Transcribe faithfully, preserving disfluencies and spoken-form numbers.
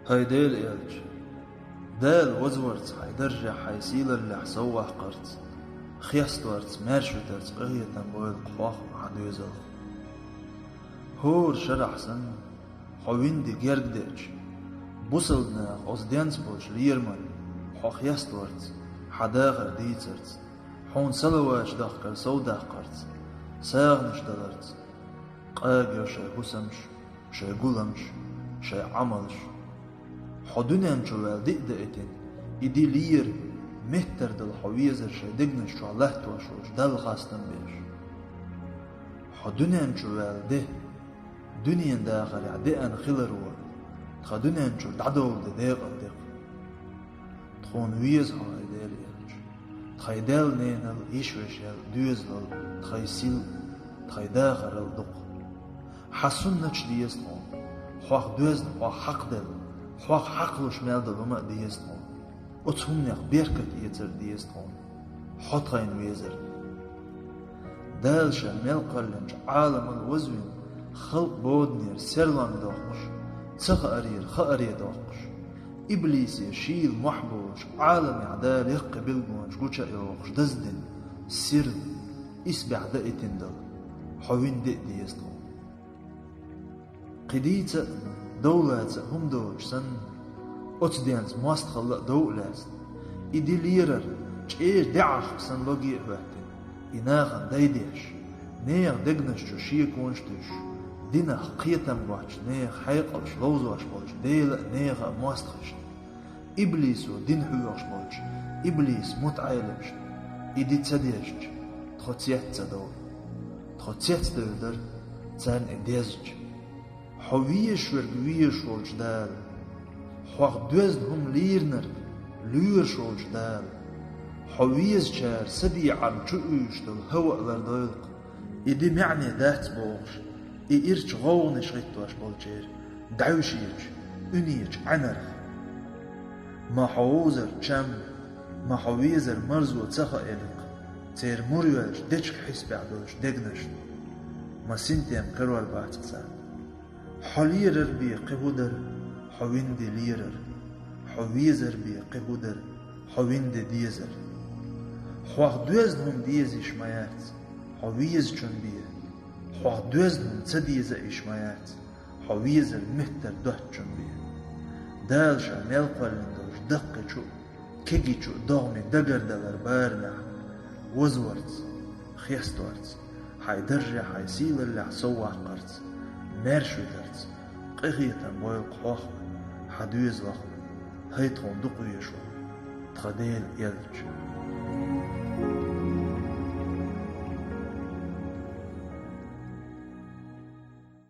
Ай Дела элча, Дала вазварца, хьай даржехь, хьай сийлаллехь совваккхарца, хесторца, маьршавитарца къахетам бойла хьох, хьан доьзалх. ХӀора шарахь санна, хьо вина ди герга деача, бусалба наха оцу денца болчу лераман хьо хесторца, хьан дахар дийцарца, хьуна салаваташ дахкар совдаккхарца, сагӀанаш даларца, къагайо шайн хӀусамаш, шайн гуламаш, шайн Ӏамалш. Хьо дуьнен чу ваьлла диъ даийтина, и ди лера, меттара дала хьо везар шайн дегнаш чохь латтош волчу Далла хастам беш. Хьо дуьнен чу ваьлла де, дуьненан дахарехь деана хиларо, тхан дуьнен чуьра дӀадовла де декъал декха. Тхуна веза хьо, ай Дела элча, тхайн дел-ненал, йиш-вешел, доьзалал, тхайн сил, тхайн дахарал дукха. Хьан суннаташ деза тхуна, хьох доьзна, хьох хьакхаделла, хьох хьакхалуш мел долу хӀума а деза тхуна. Оцу хӀуманех беркат эцар деза тхуна, хьо тхайна везар. Дала ша мел кхоьллинчу Ӏаламал вазвина, халкъ боданера серлонга доккхуш, ца хаарера хааре доккхуш, иблисе шийла мохь болуш, Ӏаламехь Дала яккхий билгалонаш гуча а йохуш даздина, сирла, исбаьхьа даийтина дала, хьо вина ди а деза тхуна. Кхин дийца а, дов лаца а хӀума доцуш санна, оцу денца мостагӀалла а дов а лаьцна, и ди лерар чӀежа деӀахка санна логе а хӀоьттина, и нахана дайдеш, нехан дегнаш чу шеконаш а туьйсуш, динах кхетам боцчу нехан хьекъалш ловзош болчу Дела а, нехан а мостагӀашна, иблисо дин хьоьхуш болчу иблисан мутаӀеламашна, и ди ца дезча, тхо цец ца довла. Тхо цецдевр дара, царна и дезча. Хьо везаш верг везаш волчу Дала, хьох доьзна хӀума лийринарг лоьруш волчу Дала, хьо везачара садеӀарна чу уьйзуш долу хӀаваъ лардойла-кх. И ди маьӀне дац бохуш, и ирча гӀовгӀанаш хӀиттош болчеран дӀаьвшечу, уьнечу Ӏаьнарх. Ма хьо вовзар чам, ма хьо везар марзо ца хаийла-кх церан мур йоьллуш дечиг хьисапехь долчу дегнашна. Ма синтем карор бац-кх царна. Хьо лерар бен кхин хӀун дара, хьо вина ди лерар. Хьо везар бен кхин хӀун дара, хьо вина ди дезар. Хьох доьзна хӀума деза йиш ма яц, хьо везачун бен. Хьох доьзна хӀума ца деза а йиш ма яц, хьо везар меттара доцчун бен. Дала ша мел кхоьллина долчу даккхийчу а, кегийчу а догӀмийн дагардалар барамехь, вазварца, хесторца, хьайн даржехь, хьайн сийлаллехь совваккхарца, маьршавитарца, къахетам бойла хьох, хьан доьзалх, хӀай тхуна дукха везаш волу тхан Дела элча.